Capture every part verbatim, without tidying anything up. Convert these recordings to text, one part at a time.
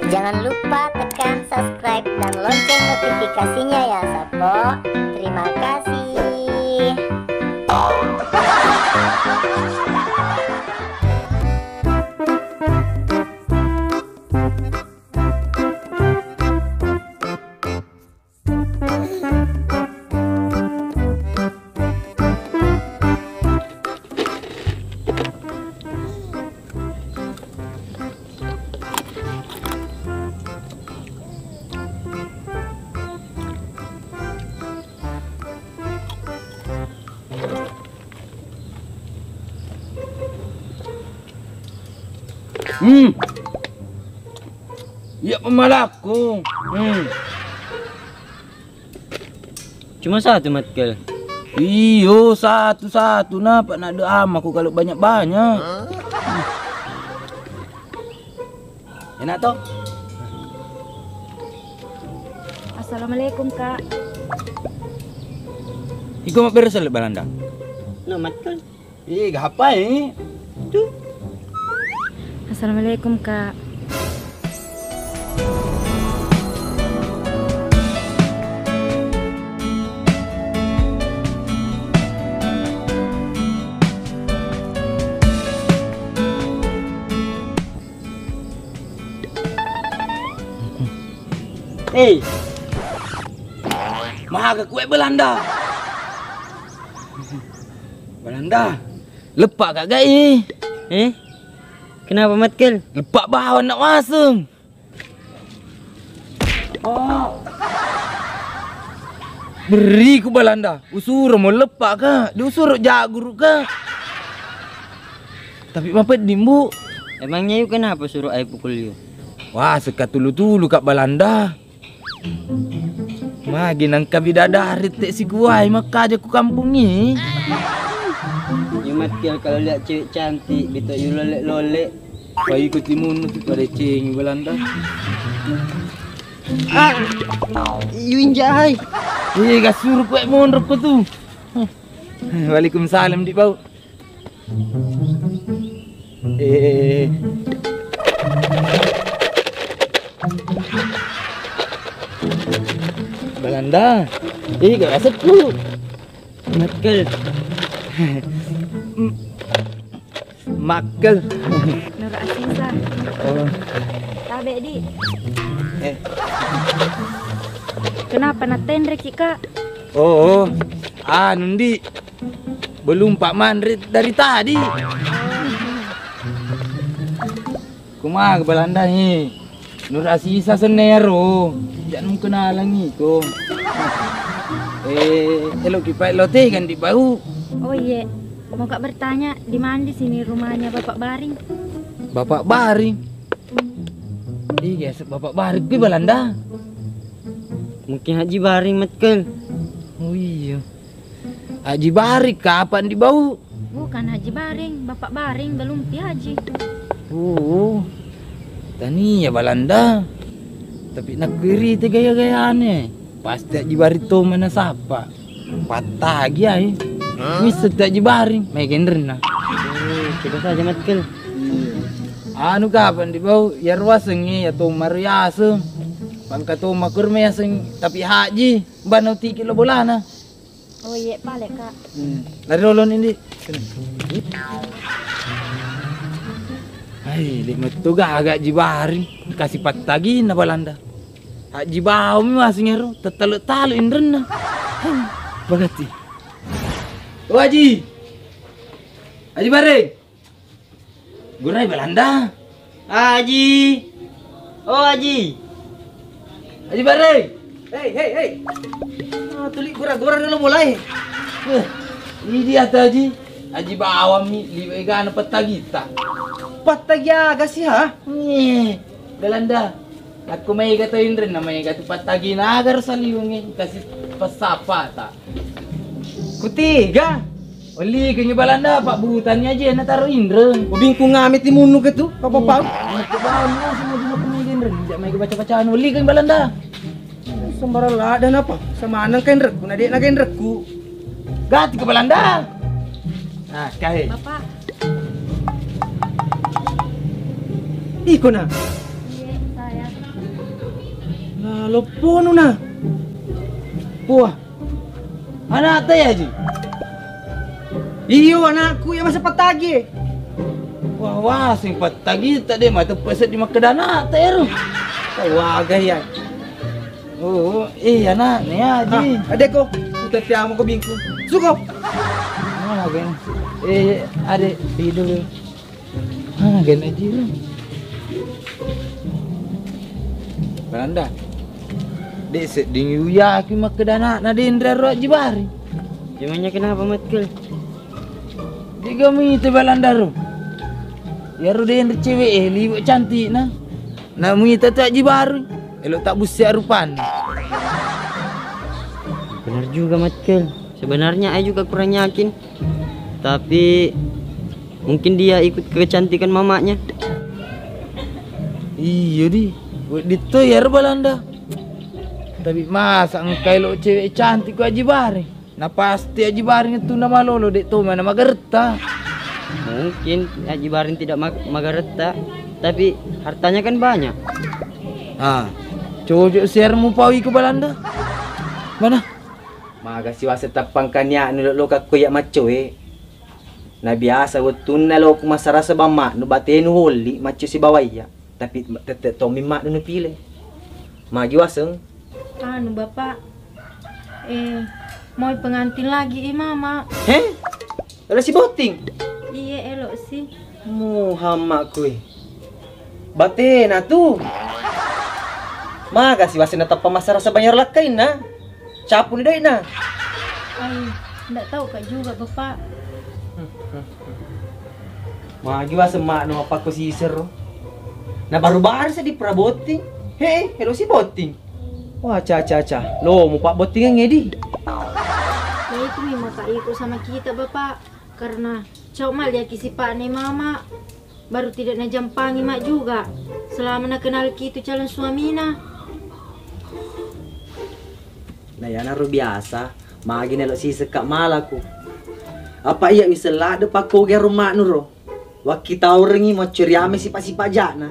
Jangan lupa tekan subscribe dan lonceng notifikasinya ya, Sappo. Terima kasih. Hmm. Iya, pemalaku. Hmm. Cuma satu, Matkel. Iyo, satu-satu. Napa nak doa aku kalau banyak-banyak? Enak toh? Assalamualaikum, Kak. Iko mau beres le Balanda? No, Matkel. Ih, gapai. Tuh. Assalamualaikum, Kak. Eh. Mahaga kue Belanda. Belanda. Lepak kak gai. Eh? Kenapa, Matkel? Lepak bawang nak masem. Oh. Beri ku Balanda. Usuro mo lepak kak. Diusuro jaguru kak. Tapi mapedding, Bu. Emangnya yu kenapa suruh ai pukul yu? Wah, seka tulu-tulu kak Balanda. Magi nangka bidadari te sikuai makkaja ku kampungi. Yu Matkel, kalau lihat cewek cantik, bito yu lole-lole. Pai ku timun tu pada cengi Balanda. Ah, yu injahai. Eh, gasuru kue monrok ku tu. Waalaikumsalam, di bau. Eh. Balanda. Eh, gak rasa ku. Matkel. Makkel. Nur Aziza. Oh. Tabe, Di. Eh. Kenapa natenre ki, Kak? Oh, oh. Anu, Ndi. Belum pak manre dari tadi. Kumaga Balanda ni? Nur Aziza sennero. Jangan kenalangi ko. Eh, elo kipai lo teh kan di bau. Oh iye, mau kak bertanya, di mana di sini rumahnya Bapak Baring? Bapak Baring? Iya, Bapak Baring di Balanda. Mungkin Haji Baring, Matkel. Oh iya. Haji Baring kapan di bau? Bukan Haji Baring, Bapak Baring, belum Pi Haji. Oh, tania Balanda. Tapi nakuiri te gaya-gayane. Pasti Haji Baring to mana sapa. Pattagi ai. Misa te Haji Baring, mai genrenna. Oh, coba saja, Matkel. Anu kapan di bau? Ya ruasengi ya to mariaseng. Pangka to makur meseng tapi Haji. Bano tiki lo bolana. Oh iye pale, Kak. Hmm. Lari dulu nih, Ndi. Sini. Hai, di metu gaga Haji Baring, kasih pattagi na Balanda. Haji bau mi masing ero, tetale-tale inrenna. Bagati. Oh Haji. Haji Baring. Gurai Balanda. Aji. Oh, Aji. Aji Bareng. Hei, hei, hei. Ah, tuli gura-gura dulu mulai. Eh, ini dia tuh, Aji. Aji bawang mi, liwe gana pettagita. Pettagi aga sih, ha? Nih, Balanda. Nakko maega to inreng, na maega tu pattagina aga ro saliwengnge, kasi passapata. Kutiga. Olli kengi Balanda, pabbutanni aja na taro inreng. Ubingkung ame timunnu ke tu, papa pau. Nakko bawang na semua dina kumi inreng, jak maega baca-bacaan. Olli kengi Balanda. Sembarang lada napa? Samaneng ka inrekku, na dek na ka inrekku. Gati ke Balanda. Nah, kahe. Bapak. Iko na. Iya, saya. Lopponu na. Wah. Anakta ya ji. Iyo, anakku ya masa patagi. Wah, wah, sing patagi tadi mata peset di makkeda anakta ya ro. Wah, gaya. Oh, eh, anaknya ya ji. Ah, adekko, kita tiamo ko bingku. Suko. Ah, gaya. Eh, adek, tidur. Ah, gaya ji ro. Balanda. Dek sedding uya ki makkeda anakna denre ro Aji Bari. Emangnya kenapa, Matkel? Dega mita Balanda ro. Yaro denre cewek e liwe cantikna. Na muita tu Aji Bari. Elo tak busi arupan. Benar juga, Matkel. Sebenarnya ai juga kurang yakin. Tapi mungkin dia ikut kecantikan mamanya. Iyo di, wedding to iyaro Balanda. Tapi masa engka elo cewek cantik ko Aji Bari? Na pasti Aji Bari tu na malolo, dek to mana magerta. Mungkin Aji Bari tidak mag- magerta, tapi hartanya kan banyak. Ah, cocok siar mupawi ko Balanda. Mana? Maga siwaseng tappangkania'nu lo-, lokakko iya maccoe. Na biasa wettunna lo ku masarasa bamma'nu batenu holli macco sibawa iya, tapi tette tommi ma'nu nupile. Magi waseng? Anu, Bapak. Eh, mau pengantin lagi, eh, Mama. He? Elo si botting? Iya, elo si. Muhammad kui. Batena tu. Maga siwaseng natappa masara sebanyak lakkainna. Capuni doina. Ai, ndak tahu kak juga, Bapak. Magi waseng makno appakko sisero. Na baru-baru sa di prabotting. He, elo si botting. Wah, ca, ca, ca. Lo, mu pabbottingengnge di. Ya itu memang kak iko sama kita, Bapak. Karena cok maliaki sipakne mama. Baru tidak najampangi mak juga selama nakenalki itu calon suamina. Na iyanaro biasa, magi nelo sisekka malaku. Apa iya wiseng ladde pakkogi arung maknuro. Wakkitaurengi macceriame sipa-sipa ja'na.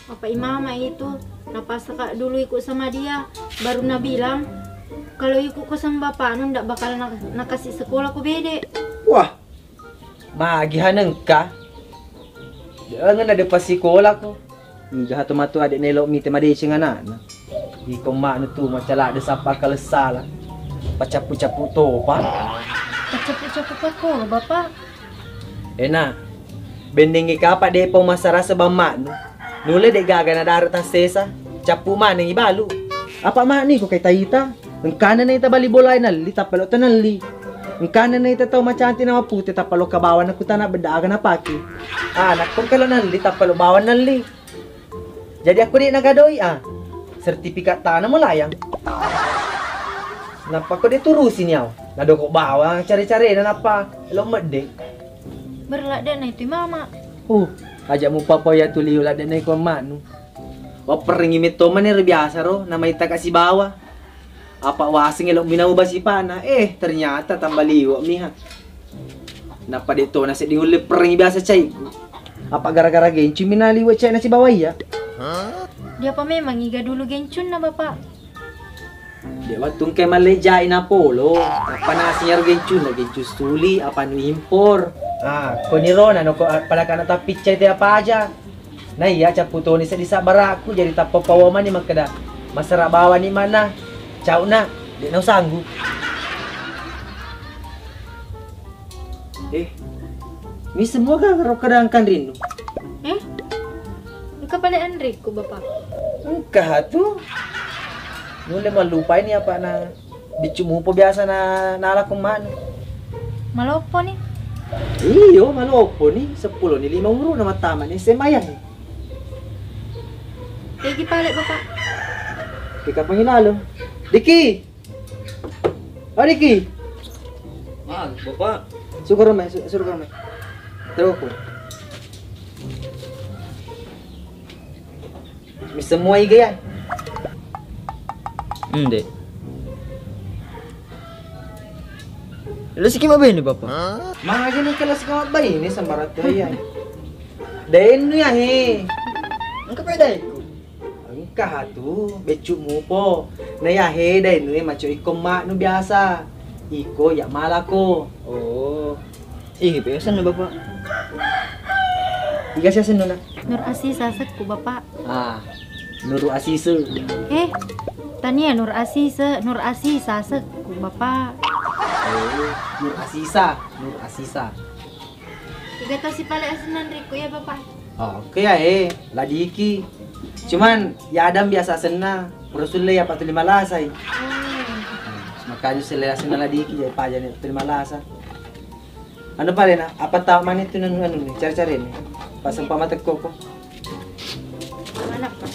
Apa imama itu napasaka dulu ikut sama dia, baru nabilang kalau ikut ko sama bapaknu ndak bakal na- nakasih sekolah ko bede. Wah, magi hanengka. Jangan ada pas sekolah ko. Niga hatu matu adek nelo mite madeceng anakna. Iko maknu tu macala de sapa kalesala. Pacappu-cappu topa. Pacappu-cappu pakko, Bapak. Ena, bennengngi kapa depa masarasa bammaknu. Nulle de gaga nadare tassesa, cappu manengngi balu. Apa makni ko kaita-ita? Engkana naita bali bolae nalli tappa lo tanalli. Engkana naita tau macanti na mapute tappa lo kabawana kutana bedda aga napake. Anakko engka lo nalli tappa lo bawang nalli. Jadi akko de nagadoi a sertifikat tanah melayang. Nappa ko de turusi niau. Nadoko bawang care-carena nappa lo medde. Berladde na itu mama. Uh, aja mupa pau ya tu liu ladde na iko manu. Wapperengi metto mani ro biasa ro, namaita ka sibawa. Apa waseng elo minau basi pana, eh ternyata tambah liwek miha. Nappa de to nasedding ulle perengi biasa caiku. Apa gara-gara gencu mina liwek cai na sibawa iya? Dia apa memang iga dulu gencunna, Bapak? De wettu engkai mallejai napolo, apa naseng iyaro gencunna, gencu suli, apa nu impor. Ah, koniro na noko pada kana tappicca itu apa aja. Na iya cappu toni seddi sabbarakku, jadi tappa pawomani makkeda, masara bawani mana? Cau na, de na usanggu. Eh, mi semua ga ro kada engka anrinnu? Eh? Engka pale anrikku, Bapak. Engka tu. Nulle mallupai ni apa na biccu mupo biasa na nalako manu. Maloppo ni. Iyo, maloppo ni. Seppulo ni lima uru na mattama ni S M A ya. Egi pale, Bapak. Kita panggil lalu. Diki. Oh, Diki. Ah, Bapak. Suruh mai, su- suruh mai. Terus aku. Mi semua iga ya? Ende. Lo siki mabene, Bapak? Magi ni kelas kau bayi ni sama ratu ya. Dennu ya he. Engka pedaiku. Agi, Kahatu, beccu mupo. Na iya heda inu e maco ikko ma'nu biasa. Iko iya malako. Oh. Ih, biasa na, Bapak. Iga sia sennu, Nak? Nur Asisa sekku, Bapak. Ah, Nuru Asise. Eh, tania Nur Asise, Nur Asisa sekku, Bapak. Oh, Nur Asisa, Nur Asisa. Tiga tasi pale asenna riko ya, Bapak. Oh, oke ya, eh, ladiki. Cuman ya Adam biasa asenna, pura sulle ya patu lima lasai. Oh. Makanya sulle asenna ladiki, jadi paja ni patu lima lasa. Anu pale na, apa tahu mana itu nanu anu ni, cari-cari ni. Pas sempat mata koko. Mana, Pak?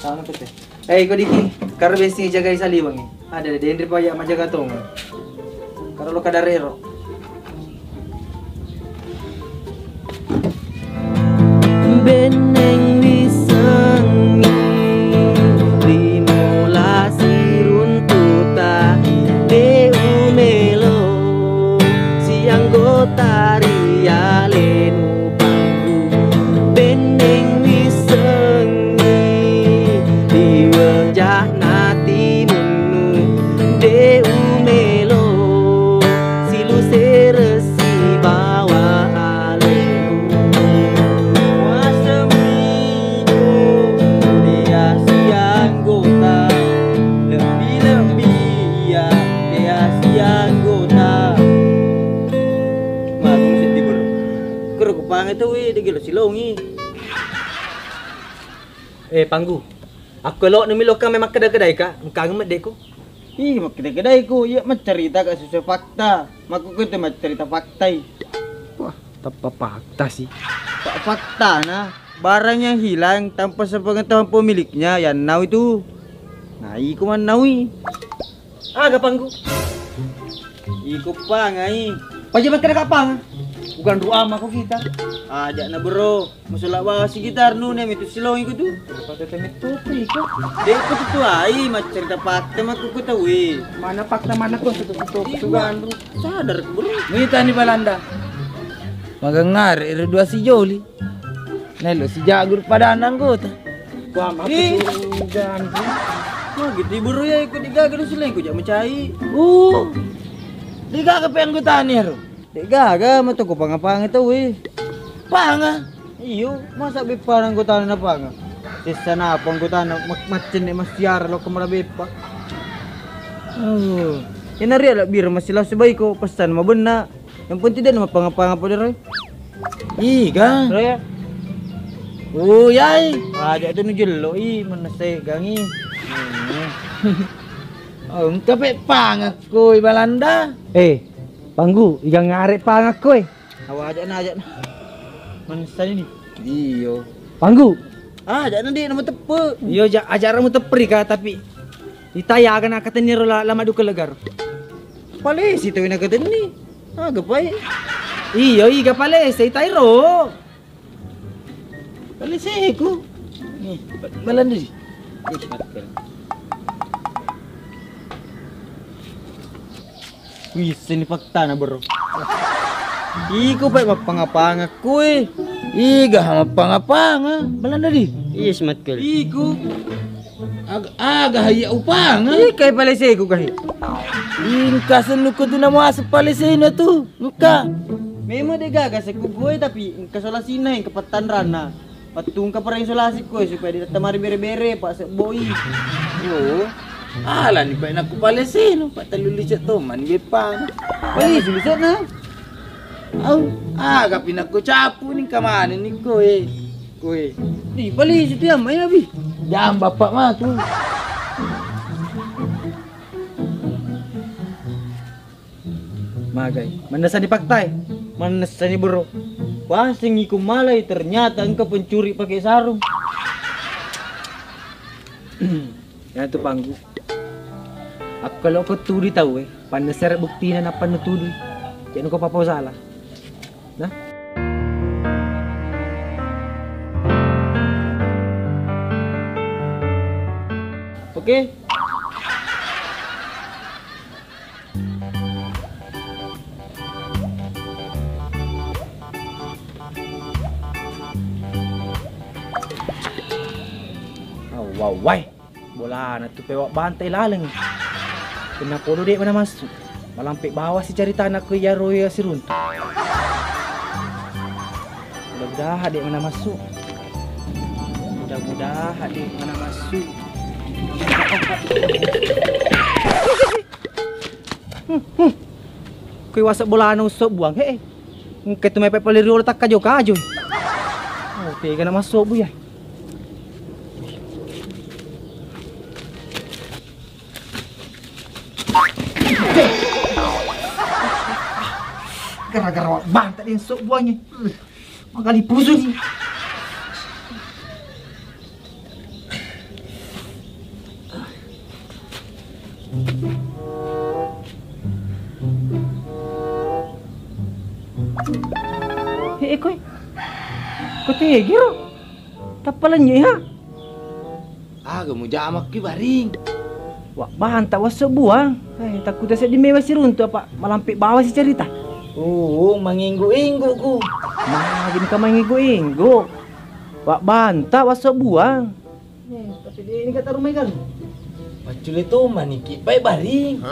Tahu apa teh? Eh, iko diki, karo besi jagai saliwengngi. Ada denre pa iya majaga tong. Karo lo kadarero. Benneng wissengngi rimula siruntuta, de umelo sianggota ri alenu panggu. Benneng wissengngi ri weja'na timunnu, de umelo silusere sibawa alemu. Wasemmiku dia sianggota, lebbi-lebbi iya dia sianggota. Matu seddi, Bro. Kero kupangatu, wi, degelo silongi. Eh, Panggu. Akko elokno mi lokka mai makkeda-kedaika, engka meddekku. Ih, makkeda-kedaiko, iya maccarita ka sesuai fakta. Makkukku itu maccarita faktai. Wah, tappa fakta sih. Pak, faktana, barang yang hilang tanpa sepengetahuan pemiliknya, yannau itu. Nah, iko mannaui. Aga Panggu? Iko pangai. Paja makkeda kapang. Bukan ruama ko kita. Aja na, Bro. Masalah bawa sigitar nu ne mitu silongi ku tu. Patete mitu iko. Dek ku tu ai maccerita fakta makku ku tahu. Mana fakta mana ko tu tu tu. Sadar, Bro. Mita ni Balanda. Magangare ri dua sijoli. Nello sijagur padana anggota. Wah, mati. Ih. Wah, gitu, Bro, ya, ikut digaga lu selingkuh, jak mencai. Uh. Digaga pe anggotane ro. Dek gaga, matu ko panga-panga tau, eh. Panga? Iyo, masa beppa anggotana na panga? Sessa napa anggotana mak-, maccenne massiara lo kemara beppa. Oh. Ina ria labbira masilau sebaiko, pesan mabenna. Yang penting de' na mappanga-panga pada roe. Iga? Roe. Oh, yai. Aja tu nu jello i, manessa gangi. Oh, engka pe pangakko i Balanda. Eh, Panggu, iga ngare pangakko e? Awa aja na, aja na. Manessa ni. Iyo. Panggu. Aja na de' na mateppe. Iyo, ja-, aja ra mutepperi ka, tapi itaya aga na katenniro la-, lama duka legar. Palesi tawwe nakatenni. Aga pai? Iyo, iga palesi tairo. Paleseku. Nih, ba-, Balanda di. Ih, mati. Wisseni faktana, Bro. Iko pai mappanga-panga koe. Iga mappanga-panga? Balanda di. Iya, Smat Kul. Iko. Aga, aga hayya upanga? Ikai paleseku kahi. Engka sennuko tu namuaseng palesena tu. Engka. Memang de' gaga sekku koe, tapi engka solasina, engka pattanranna. Pattungka pareng solasi koe supaya de' tamari bere-bere, Pak Sebboi. Oh. Alani pai nakku palesena, Pak, tellu licek to mani beppana. Palesi licekna. Au, aga pi nakku capu ni kamane ni koe. Koe. Di, bali situ ya, mai abi. Jam bapak matu. Magai. Manessani paktai. Manessani bro. Wasengi ku malai, ternyata engka pencuri pakai sarung. Iyatu Panggu. Akko lo ko tudu tau e, pannessere buktina nappa nutudu. Cek nuko papau salah. Nah. Oke. Awa, Wawai, bolana tu pewa bantai laleng. Kena podo dek mana masuk. Malampe bawa si cerita anakku iyaro ya siruntu. Mudah-mudahan dek mana masuk. Mudah-mudahan dek mana masuk. Kui wasa bolana usok buang he. Engka tu mepe pale riolo takkajo-kajo. Oh, tega na masuk bu ya. Gara-gara bantai dek usok buangnya. Magali pusu ni. He, eh, koi. Ko tegi ro? Tappa lenye ha? Aga mujamakki baring. Wa banta wasso buang. Eh, takkuta seddi mewa siruntu apa malampe bawa si cerita. Oh, manginggu-inggu ku. Magi ka manginggu-inggu. Wa banta wasso buang. Eh, tapi de ini kata rumah kan. Maccule tu maniki pai baring.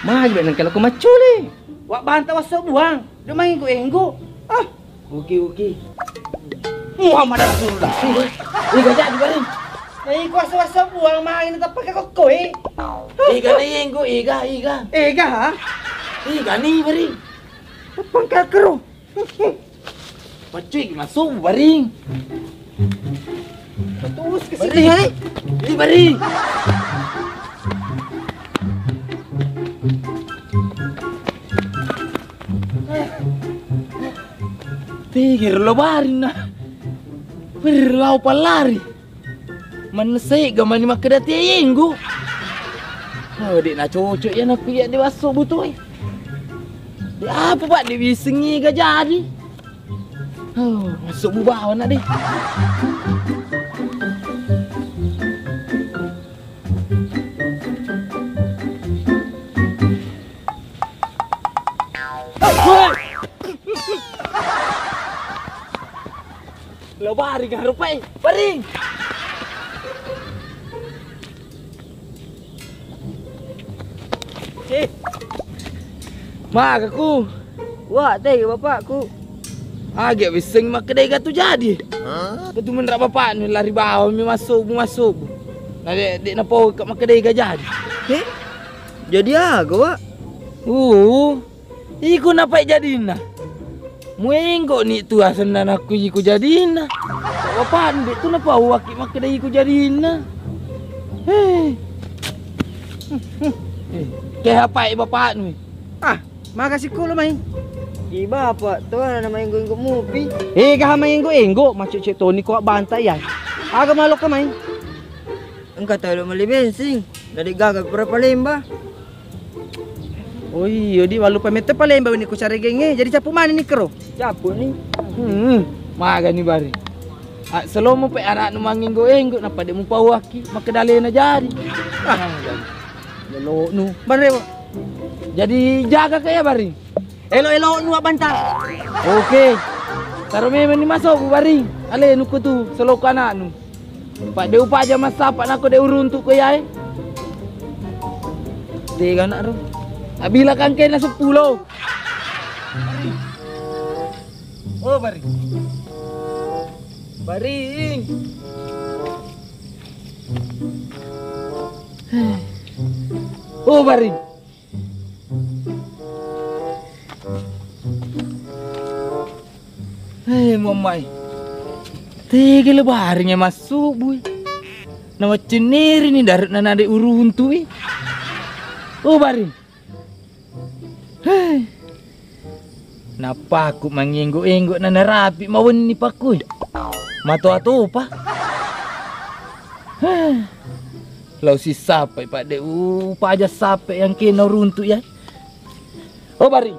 Magi be nengkelo ku maccule. Wa banta wasso buang. De manginggu-inggu. Ah. Uki, uki. Muhammad Rasulullah. Iga jadi baring. Na iko asa-asa buang main tappa ka kokko e. Iga na yenggo, iga, iga. Iga ha? Iga ni baring. Tappa ka kero. Pacui masuk baring. Terus ke sini. Baring. Ini baring. Tegir lo barinna. Perlau pallari. Manessai ga mani makkeda teyenggu. Oh, dek na cocok ya naku ya dewasa butoi. Di apa pak diwisengi ga jadi. Oh, masuk bubawa na deh. Lo baring harupai, baring. Cih. Magaku. Wa, tega bapakku. Agi wisseng makkedai ga tu jadi. Betul menra bapaknu lari bawa mi masuk, masuk. Na dek, dek napoka makkedai ga jadi. He? Jadi aga, Wa? Uh, iko napai jadinna. Muenggo ni tu asenna nakku iko jadinna. Bapaknu dek tu napauaki makkedai iko jadinna. Hei. Eh, ke apai bapaknu? Ah, makasih kulo mai. Di bapak tu ana maenggo-enggo mupi. Eh, ga maenggo-enggo, macet-cet toni ko banta ya. Aga maloka mai. Engka tau meli bensing, dari gaga pura palemba. Oh iyo di, walupa mette palemba ni ku caregenge, jadi capu mani ni kero. Capu ni. Hmm, magani bari. Ah, selomo pe anaknu mangenggo-enggo, napa de mupauaki, makkedalena jadi. Ah, leloknu. Banre. Jadi jaga ke ya bari. Elo-eloknu abbanta. Oke. Taro memang ni masobu bari. Alenu ko tu, seloko anaknu. Pak de upaja massapa nako de uruntuk ko yae. Tega nak ro. Abila kangkena seppulo. Oh, bari. Baring. Oh, baring. Eh, muammai. Tege le baring e massubbui. Nawaccinniri ni dare'na nade uruntu'i. Oh, baring. Heh. Nappaku mangenggo-enggo na narapi mawenni pakkui. Matoa-topa. Heh. Lau sissapai, Pak, de upaja sape yang kena runtu ya. Oh, bari.